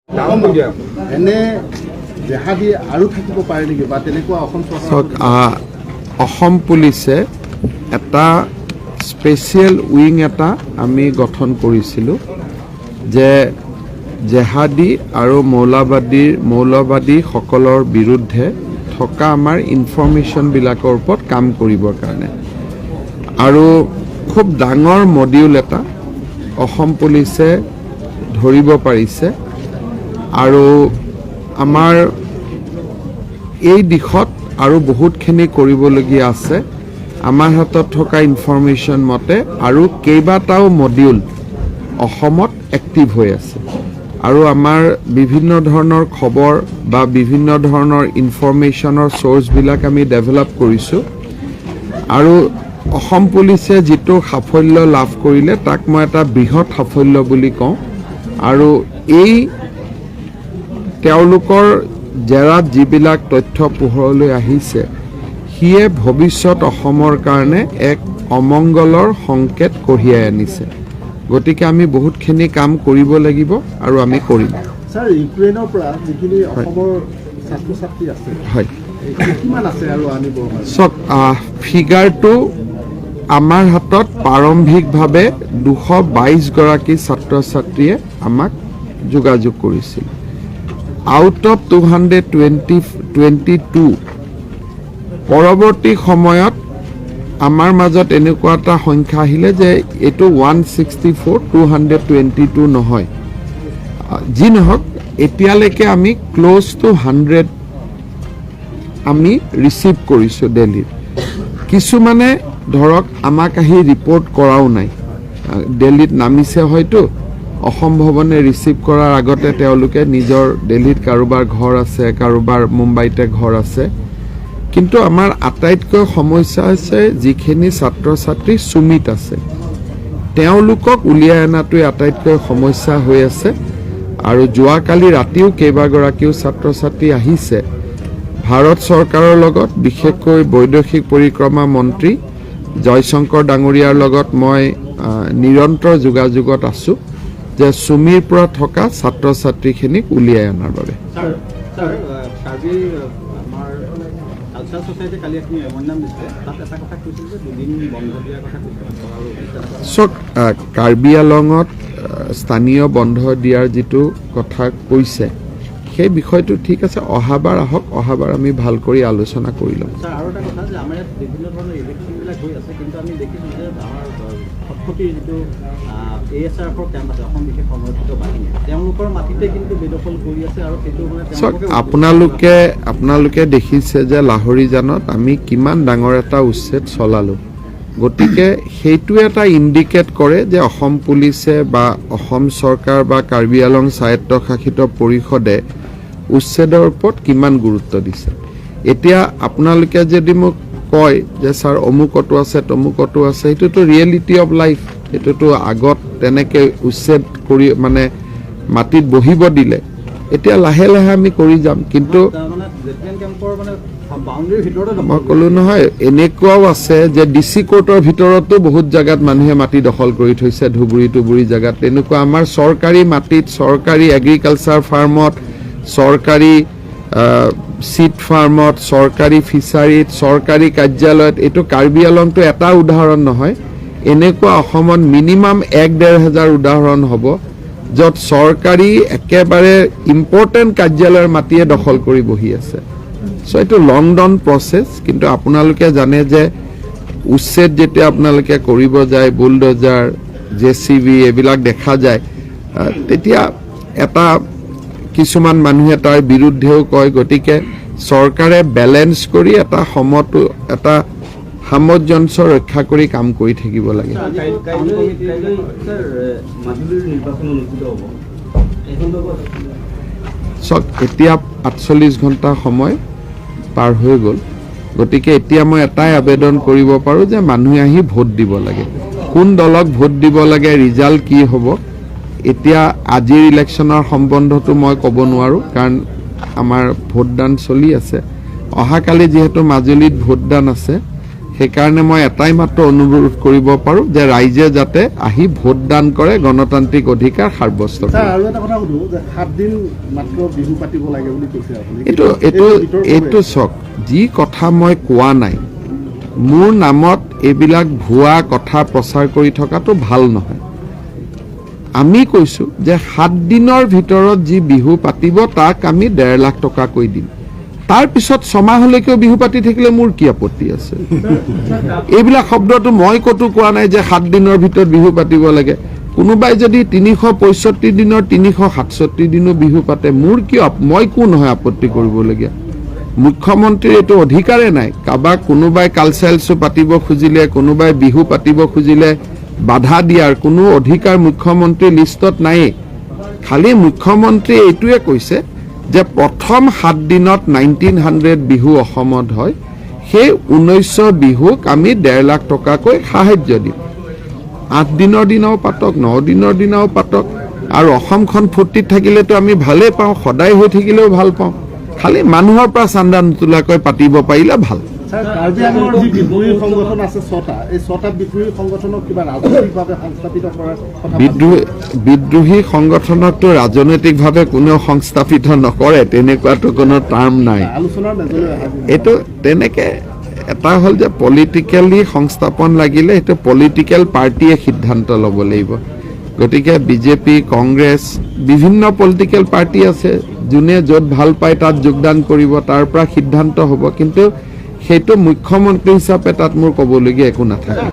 এনে জেহাদী আৰু থাকিব পাৰে নেকি বা তেনেকুৱা অসম চৰকাৰ? চাওক, অসম পুলিচে এটা স্পেচিয়েল উইং এটা আমি গঠন কৰিছিলোঁ যে জেহাদী আৰু মৌলবাদীসকলৰ বিৰুদ্ধে থকা আমাৰ ইনফৰ্মেশ্যনবিলাকৰ ওপৰত কাম কৰিবৰ কাৰণে। আৰু খুব ডাঙৰ মডিউল এটা অসম পুলিচে ধৰিব পাৰিছে আৰু আমাৰ এই দিশত আৰু বহুতখিনি কৰিবলগীয়া আছে। আমাৰ হাতত থকা ইনফৰ্মেশ্যন মতে আৰু কেইবাটাও মডিউল অসমত এক্টিভ হৈ আছে আৰু আমাৰ বিভিন্ন ধৰণৰ খবৰ বা বিভিন্ন ধৰণৰ ইনফৰ্মেশ্যনৰ চ'ৰ্চবিলাক আমি ডেভেলপ কৰিছোঁ। আৰু অসম পুলিচে যিটো সাফল্য লাভ কৰিলে, তাক মই এটা বৃহৎ সাফল্য বুলি কওঁ। আৰু এই তেওঁলোকৰ জেৰাত যিবিলাক তথ্য পোহৰলৈ আহিছে, সিয়ে ভৱিষ্যত অসমৰ কাৰণে এক অমংগলৰ সংকেত কঢ়িয়াই আনিছে। গতিকে আমি বহুতখিনি কাম কৰিব লাগিব আৰু আমি কৰিম। ছাৰ, ইউক্ৰেইনৰ পৰা যিখিনি অসমৰ ছাত্ৰ ছাত্ৰী আছে, এই কিমান আছে আৰু আনিব? চাওক, ফিগাৰটো আমাৰ হাতত প্ৰাৰম্ভিকভাৱে 222 গৰাকী ছাত্ৰ ছাত্ৰীয়ে আমাক যোগাযোগ কৰিছিল out of 222। পৰৱৰ্তী সময়ত আমাৰ মাজত এনেকুৱা এটা সংখ্যা আহিলে যে এইটো 164, 222 নহয়। যি নহওক, এতিয়ালৈকে আমি ক্ল'জ টু 100 আমি ৰিচিভ কৰিছোঁ দিল্লীৰ। কিছুমানে ধৰক আমাক আহি ৰিপৰ্ট কৰাও নাই, দিল্লীত নামিছে, হয়তো অসম ভৱনে ৰিচিভ কৰাৰ আগতে তেওঁলোকে নিজৰ দিল্লীত কাৰোবাৰ ঘৰ আছে, কাৰোবাৰ মুম্বাইতে ঘৰ আছে। কিন্তু আমাৰ আটাইতকৈ সমস্যা হৈছে যিখিনি ছাত্ৰ ছাত্ৰী চুমিত আছে, তেওঁলোকক উলিয়াই অনাটোৱে আটাইতকৈ সমস্যা হৈ আছে। আৰু যোৱাকালি ৰাতিও কেইবাগৰাকীও ছাত্ৰ ছাত্ৰী আহিছে। ভাৰত চৰকাৰৰ লগত, বিশেষকৈ বৈদেশিক পৰিক্ৰমা মন্ত্ৰী জয়শংকৰ ডাঙৰীয়াৰ লগত মই নিৰন্তৰ যোগাযোগত আছোঁ যে চুমিৰ পৰা থকা ছাত্ৰ ছাত্ৰীখিনিক উলিয়াই অনাৰ বাবে। ছাৰ ছাৰ কাৰ্বি আমাৰ কালচাৰেল ছ'চাইটিয়ে কালি এখন মেমৰেণ্ডাম দিছিলে। তাত এটা কথা কৈছিল যে দুদিন বন্ধ দিয়াৰ কথা কৈছিল আৰু তেনেকুৱা। চাওক, কাৰ্বি আলঙত স্থানীয় বন্ধ দিয়াৰ যিটো কথা কৈছে, সেই বিষয়টো ঠিক আছে। অহাবাৰ আহক, অহাবাৰ আমি ভাল কৰি আলোচনা কৰি ল'ম। ছাৰ, আৰু এটা কথা যে আমাৰ ইয়াত বিভিন্ন ধৰণৰ ইলেকশ্যনবিলাক হৈ আছে, কিন্তু আমি দেখিছোঁ যে আমাৰ খটখটিৰ যিটো এ এছ আৰ এফৰ কেম্প আছে, অসম বিশেষ সংৰক্ষিত বাহিনী, তেওঁলোকৰ মাটিতে কিন্তু বেদখল কৰি আছে আৰু সেইটো মানে চাওক, তেওঁলোকে আপোনালোকে দেখিছে যে লাহৰিজানত আমি কিমান ডাঙৰ এটা উচ্ছেদ চলালোঁ। গতিকে সেইটোৱে এটা ইণ্ডিকেট কৰে যে অসম পুলিচে বা অসম চৰকাৰ বা কাৰ্বি আলং স্বায়ত্তশাসিত পৰিষদে উচ্ছেদৰ ওপৰত কিমান গুৰুত্ব দিছে। এতিয়া আপোনালোকে যদি মোক কয় যে ছাৰ, অমুকতো আছে, তমুকতো আছে, সেইটোতো ৰিয়েলিটি অফ লাইফ। সেইটোতো আগত তেনেকৈ উচ্ছেদ কৰি মানে মাটিত বহিব দিলে, এতিয়া লাহে লাহে আমি কৰি যাম। কিন্তু মানে জেটলেন কেম্পৰ মানে বাউণ্ডেৰীৰ ভিতৰতে দখল। মই ক'লো নহয়, এনেকুৱাও আছে যে ডি চি কোৰ্টৰ ভিতৰতো বহুত জেগাত মানুহে মাটি দখল কৰি থৈছে, ধুবুৰী টুবুৰী জেগাত। তেনেকুৱা আমাৰ চৰকাৰী মাটিত, চৰকাৰী এগ্ৰিকালচাৰ ফাৰ্মত, চৰকাৰী চিড ফাৰ্মত, চৰকাৰী ফিচাৰীত, চৰকাৰী কাৰ্যালয়ত। এইটো কাৰ্বি আলংটো এটা উদাহৰণ নহয়, এনেকুৱা অসমত মিনিমাম 1-1.5 হাজাৰ উদাহৰণ হ'ব য'ত চৰকাৰী একেবাৰে ইম্পৰ্টেণ্ট কাৰ্যালয়ৰ মাটিয়ে দখল কৰি বহি আছে। চ' এইটো লং ৰান প্ৰচেছ। কিন্তু আপোনালোকে জানে যে উচ্ছেদ যেতিয়া আপোনালোকে কৰিব যায়, বুলডজাৰ, জেচিবি এইবিলাক দেখা যায়, তেতিয়া এটা কিছুমান মানুহে তাৰ বিৰুদ্ধেও কয়। গতিকে চৰকাৰে বেলেঞ্চ কৰি এটা সামঞ্জস্য ৰক্ষা কৰি কাম কৰি থাকিব লাগে। কাইলৈ ছাৰ, মাজুলীৰ নিৰ্বাচন অনুষ্ঠিত হ'ব, এই সন্দৰ্ভত? চাওক, এতিয়া 48 ঘণ্টা সময় পাৰ হৈ গ'ল। গতিকে এতিয়া মই এটাই আবেদন কৰিব পাৰোঁ যে মানুহে আহি ভোট দিব লাগে। কোন দলক ভোট দিব লাগে, ৰিজাল্ট কি হ'ব, এতিয়া আজিৰ ইলেকশ্যনৰ সম্বন্ধটো মই ক'ব নোৱাৰোঁ, কাৰণ আমাৰ ভোটদান চলি আছে। অহাকালি যিহেতু মাজুলীত ভোটদান আছে, সেইকাৰণে মই এটাই মাত্ৰ অনুৰোধ কৰিব পাৰোঁ যে ৰাইজে যাতে আহি ভোটদান কৰে, গণতান্ত্ৰিক অধিকাৰ সাব্যস্ত কৰে। আৰু এটা কথা সুধো যে 7 দিন মাত্ৰ বিহু পাতিব লাগে বুলি কৈছে আপুনি। এইটো এইটো এইটো চাওক, যি কথা মই কোৱা নাই, মোৰ নামত এইবিলাক ভুৱা কথা প্ৰচাৰ কৰি থকাটো ভাল নহয়। আমি কৈছোঁ যে 7 দিনৰ ভিতৰত যি বিহু পাতিব তাক আমি 1.5 লাখ টকাকৈ দিম। তাৰপিছত ছমাহলৈকেও বিহু পাতি থাকিলে মোৰ কি আপত্তি আছে? এইবিলাক শব্দটো মই ক'তো কোৱা নাই যে 7 দিনৰ ভিতৰত বিহু পাতিব লাগে। কোনোবাই যদি 365 দিনৰ 367 দিনো বিহু পাতে, মোৰ কিয়, মই কোন নহয় আপত্তি কৰিবলগীয়া? মুখ্যমন্ত্ৰীৰ এইটো অধিকাৰে নাই। কাৰোবাক কোনোবাই কালচাৰেল শ্ব' পাতিব খুজিলে, কোনোবাই বিহু পাতিব খুজিলে বাধা দিয়াৰ কোনো অধিকাৰ মুখ্যমন্ত্ৰীৰ লিষ্টত নায়েই। খালি মুখ্যমন্ত্ৰীয়ে এইটোৱে কৈছে যে প্ৰথম 7 দিনত 1900 বিহু অসমত হয়, সেই 1900 বিহুক আমি 1.5 লাখ টকাকৈ সাহায্য দিম। 8 দিনৰ দিনাও পাতক, 9 দিনৰ দিনাও পাতক, আৰু অসমখন ফূৰ্তিত থাকিলেতো আমি ভালেই পাওঁ, সদায় হৈ থাকিলেও ভাল পাওঁ। খালি মানুহৰ পৰা চান্দা নোতোলাকৈ পাতিব পাৰিলে ভাল। কাৰ্বি আংলঙৰ যি বিদ্ৰোহী সংগঠন আছে 6টা, এই 6টা বিদ্ৰোহী সংগঠনক কিবা ৰাজনৈতিকভাৱে সংস্থাপিত কৰাৰ কথা? বিদ্ৰোহী সংগঠনকতো ৰাজনৈতিকভাৱে কোনেও সংস্থাপিত নকৰে, তেনেকুৱাতো কোনো টাৰ্ম নাই। এইটো তেনেকে এটা হ'ল যে পলিটিকেলি সংস্থাপন লাগিলে সেইটো পলিটিকেল পাৰ্টীয়ে সিদ্ধান্ত ল'ব লাগিব। গতিকে বিজেপি, কংগ্ৰেছ, বিভিন্ন পলিটিকেল পাৰ্টি আছে, যোনে য'ত ভাল পায় তাত যোগদান কৰিব, তাৰ পৰা সিদ্ধান্ত হ'ব। কিন্তু সেইটো মুখ্যমন্ত্ৰী হিচাপে তাত মোৰ ক'বলগীয়া একো নাথাকে।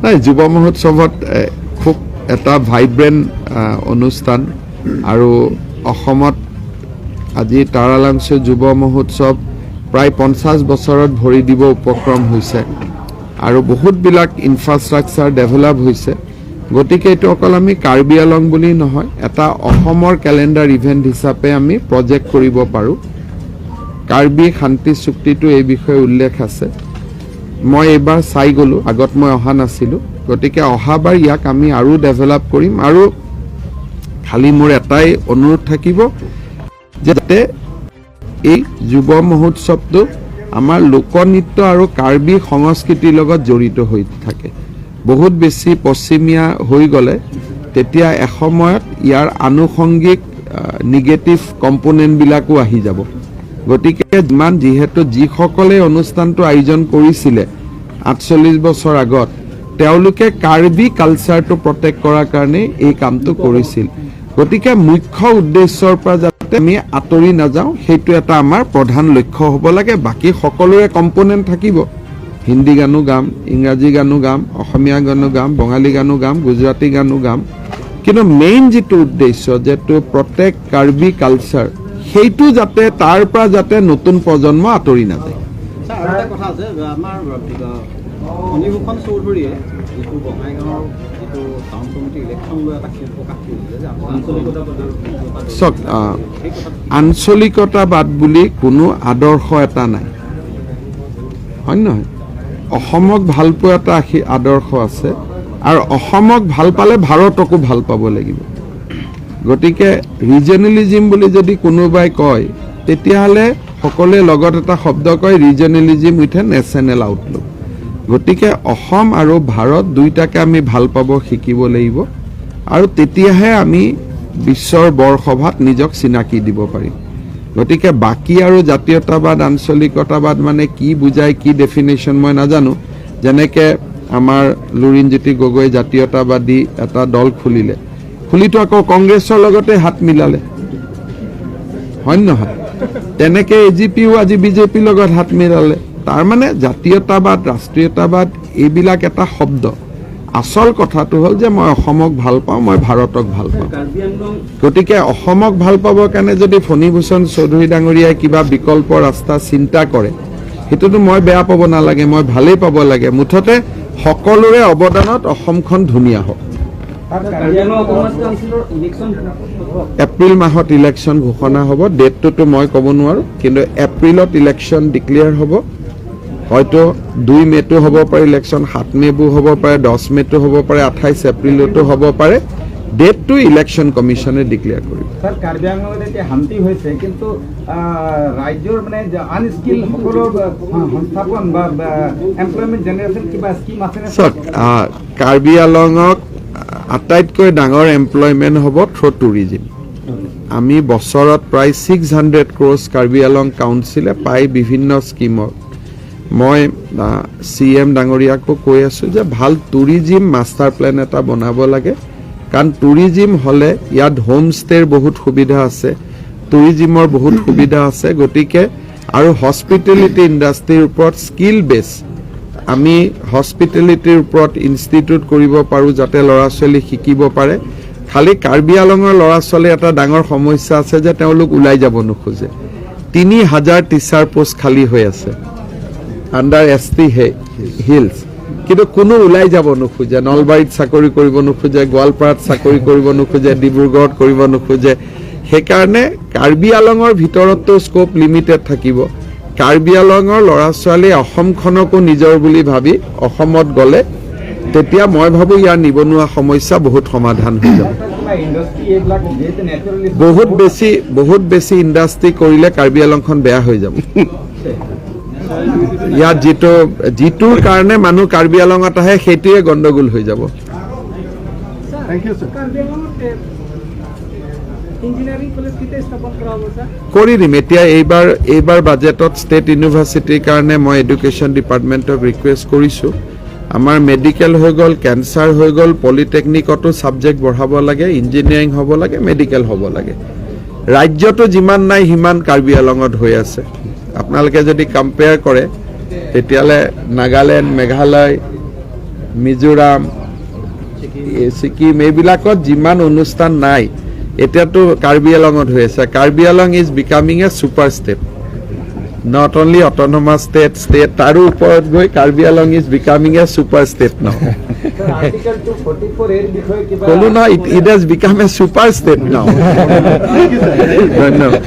নাই, যুৱ মহোৎসৱত খুব এটা ভাইব্ৰেণ্ট অনুষ্ঠান, আৰু অসমত আজি তাৰালাংচু যুৱ মহোৎসৱ প্ৰায় 50 বছৰত ভৰি দিব উপক্ৰম হৈছে, আৰু বহুতবিলাক ইনফ্ৰাষ্ট্ৰাকচাৰ ডেভেলপ হৈছে। গতিকে এইটো অকল আমি কাৰ্বি আলং বুলি নহয়, এটা অসমৰ কেলেণ্ডাৰ ইভেণ্ট হিচাপে আমি প্ৰজেক্ট কৰিব পাৰোঁ। কাৰ্বি শান্তি চুক্তিটো এই বিষয়ে উল্লেখ আছে। মই এইবাৰ চাই গ'লোঁ, আগত মই অহা নাছিলোঁ। গতিকে অহাবাৰ ইয়াক আমি আৰু ডেভেলপ কৰিম। আৰু খালি মোৰ এটাই অনুৰোধ থাকিব যাতে এই যুৱ মহোৎসৱটো আমাৰ লোকনৃত্য আৰু কাৰ্বি সংস্কৃতিৰ লগত জড়িত হৈ থাকে। বহুত বেছি পশ্চিমীয়া হৈ গ'লে তেতিয়া এসময়ত ইয়াৰ আনুষংগিক নিগেটিভ কম্পনেণ্টবিলাকো আহি যাব। গতিকে যিমান যিহেতু যিসকলে অনুষ্ঠানটো আয়োজন কৰিছিলে 48 বছৰ আগত, তেওঁলোকে কাৰ্বি কালচাৰটো প্ৰটেক্ট কৰাৰ কাৰণে এই কামটো কৰিছিল। গতিকে মুখ্য উদ্দেশ্যৰ পৰা যাতে আমি আঁতৰি নাযাওঁ, সেইটো এটা আমাৰ প্ৰধান লক্ষ্য হ'ব লাগে। বাকী সকলোৰে কম্পনেণ্ট থাকিব, হিন্দী গানো গাম, ইংৰাজী গানো গাম, অসমীয়া গানো গাম, বঙালী গানো গাম, গুজৰাটী গানো গাম, কিন্তু মেইন যিটো উদ্দেশ্য যে টু প্ৰটেক্ট কাৰ্বি কালচাৰ, সেইটো যাতে তাৰ পৰা যাতে নতুন প্ৰজন্ম আঁতৰি নাযায়। আৰু এটা কথা আছে, আমাৰ ফণীভূষণ চৌধুৰীয়ে যিটো বঙাইগাঁৱৰ যিটো টাউন কমিটি ইলেকশ্যন লৈ এটা ক্ষোভ প্ৰকাশ কৰিছিলে যে চাওক, আঞ্চলিকতাবাদ বুলি কোনো আদৰ্শ এটা নাই, হয় নহয়? অসমক ভালপোৱা এটা আদৰ্শ আছে, আৰু অসমক ভাল পালে ভাৰতকো ভাল পাব লাগিব। গতিকে ৰিজনেলিজিম বুলি যদি কোনোবাই কয়, তেতিয়াহ'লে সকলোৱে লগত এটা শব্দ কয়, regionalism with a national outlook. গতিকে অসম আৰু ভাৰত দুয়োটাকে আমি ভাল পাব শিকিব লাগিব, আৰু তেতিয়াহে আমি বিশ্বৰ বৰসভাত নিজক চিনাকি দিব পাৰিম। গতিকে বাকী আৰু জাতীয়তাবাদ, আঞ্চলিকতাবাদ মানে কি বুজায়, কি ডেফিনেশ্যন মই নাজানো। যেনেকৈ আমাৰ লুৰিণজ্যোতি গগৈ জাতীয়তাবাদী এটা দল খুলিলে, খুলিতো আকৌ কংগ্ৰেছৰ লগতে হাত মিলালে, হয় নহয়? তেনেকৈ এ জি পিও আজি বিজেপিৰ লগত হাত মিলালে। তাৰমানে জাতীয়তাবাদ, ৰাষ্ট্ৰীয়তাবাদ এইবিলাক এটা শব্দ। আচল কথাটো হ'ল যে মই অসমক ভাল পাওঁ, মই ভাৰতক ভাল পাওঁ। গতিকে অসমক ভাল পাবৰ কাৰণে যদি ফণীভূষণ চৌধুৰী ডাঙৰীয়াই কিবা বিকল্প ৰাস্তা চিন্তা কৰে, সেইটোতো মই বেয়া পাব নালাগে, মই ভালেই পাব লাগে। মুঠতে সকলোৰে অৱদানত অসমখন ধুনীয়া হওক। এপ্ৰিল মাহত ইলেকশ্যন ঘোষণা হ'ব, ডেটটোতো মই ক'ব নোৱাৰোঁ, কিন্তু এপ্ৰিলত ইলেকশ্যন ডিক্লেয়াৰ হ'ব। হয়তো 2 মে'টো হ'ব পাৰে ইলেকশ্যন, 7 মে'বো হ'ব পাৰে, 10 মে'টো হ'ব পাৰে, 28 এপ্ৰিলতো হ'ব পাৰে। ডেটটো ইলেকশ্যন কমিশ্যনে ডিক্লেয়াৰ কৰিব। ছাৰ, কাৰ্বি আংলঙত এতিয়া শান্তি হৈছে, কিন্তু ৰাজ্যৰ মানে আনস্কিল সকলৰ সংস্থাপন বা এমপ্লয়মেণ্ট জেনেৰেশ্যন কিবা স্কিম আছেনে? চাওক, কাৰ্বি আলঙক আটাইতকৈ ডাঙৰ এমপ্লয়মেণ্ট হ'ব থ্ৰু টুৰিজিম। আমি বছৰত প্ৰায় 600 ক্ৰ'ৰ্ছ কাৰ্বি আলং কাউন্সিলে পায় বিভিন্ন স্কীমত। মই চি এম ডাঙৰীয়াকো কৈ আছোঁ যে ভাল টুৰিজিম মাষ্টাৰ প্লেন এটা বনাব লাগে, কাৰণ টুৰিজিম হ'লে ইয়াত হোমষ্টেৰ বহুত সুবিধা আছে, টুৰিজিমৰ বহুত সুবিধা আছে। গতিকে আৰু হস্পিটেলিটি ইণ্ডাষ্ট্ৰীৰ ওপৰত স্কিল বেছ আমি হস্পিটেলিটিৰ ওপৰত ইনষ্টিটিউট কৰিব পাৰোঁ, যাতে ল'ৰা ছোৱালী শিকিব পাৰে। খালি কাৰ্বি আলঙৰ ল'ৰা ছোৱালীৰ এটা ডাঙৰ সমস্যা আছে যে তেওঁলোক ওলাই যাব নোখোজে। 3000 টিচাৰ পোষ্ট খালী হৈ আছে আণ্ডাৰ এছ টি হিলছ, কিন্তু কোনো ওলাই যাব নোখোজে। নলবাৰীত চাকৰি কৰিব নোখোজে, গোৱালপাৰাত চাকৰি কৰিব নোখোজে, ডিব্ৰুগড়ত কৰিব নোখোজে। সেইকাৰণে কাৰ্বি আলঙৰ ভিতৰততো স্ক'প লিমিটেড থাকিব। কাৰ্বি আলঙৰ ল'ৰা ছোৱালীয়ে অসমখনকো নিজৰ বুলি ভাবি অসমত গ'লে তেতিয়া মই ভাবোঁ ইয়াৰ নিবনুৱা সমস্যা বহুত সমাধান হৈ যাব। কিবা ইণ্ডাষ্ট্ৰি এইবিলাক যিহেতু নেচাৰেলি বহুত বেছি ইণ্ডাষ্ট্ৰি কৰিলে কাৰ্বি আলংখন বেয়া হৈ যাব। ইয়াত যিটোৰ কাৰণে মানুহ কাৰ্বি আলঙত আহে, সেইটোৱে গণ্ডগোল হৈ যাব। Thank you, sir. Karbi আংলঙত ইঞ্জিনিয়াৰিং কলেজ কেতিয়া স্থাপন কৰা হ'ব, ছাৰ? কৰি দিম। এতিয়া এইবাৰ বাজেটত ষ্টেট ইউনিভাৰ্চিটিৰ কাৰণে মই এডুকেশ্যন ডিপাৰ্টমেণ্টক ৰিকুৱেষ্ট কৰিছোঁ। আমাৰ মেডিকেল হৈ গ'ল, কেঞ্চাৰ হৈ গ'ল, পলিটেকনিকতো ছাবজেক্ট বঢ়াব লাগে, ইঞ্জিনিয়াৰিং হ'ব লাগে, মেডিকেল হ'ব লাগে। ৰাজ্যতো যিমান নাই, সিমান কাৰ্বি আলঙত হৈ আছে। আপোনালোকে যদি কম্পেয়াৰ কৰে, তেতিয়াহ'লে নাগালেণ্ড, মেঘালয়, মিজোৰাম, এই ছিকিম, এইবিলাকত যিমান অনুষ্ঠান নাই, এতিয়াতো কাৰ্বি আলঙত হৈ আছে। Karbi Anglong is becoming a super state, not only autonomous state, তাৰো ওপৰত গৈ Karbi Anglong is becoming a super state now. Article 244 এৰ বিষয়ে কিবা? ক'লো ন, it has become a super state now. ধন্যবাদ।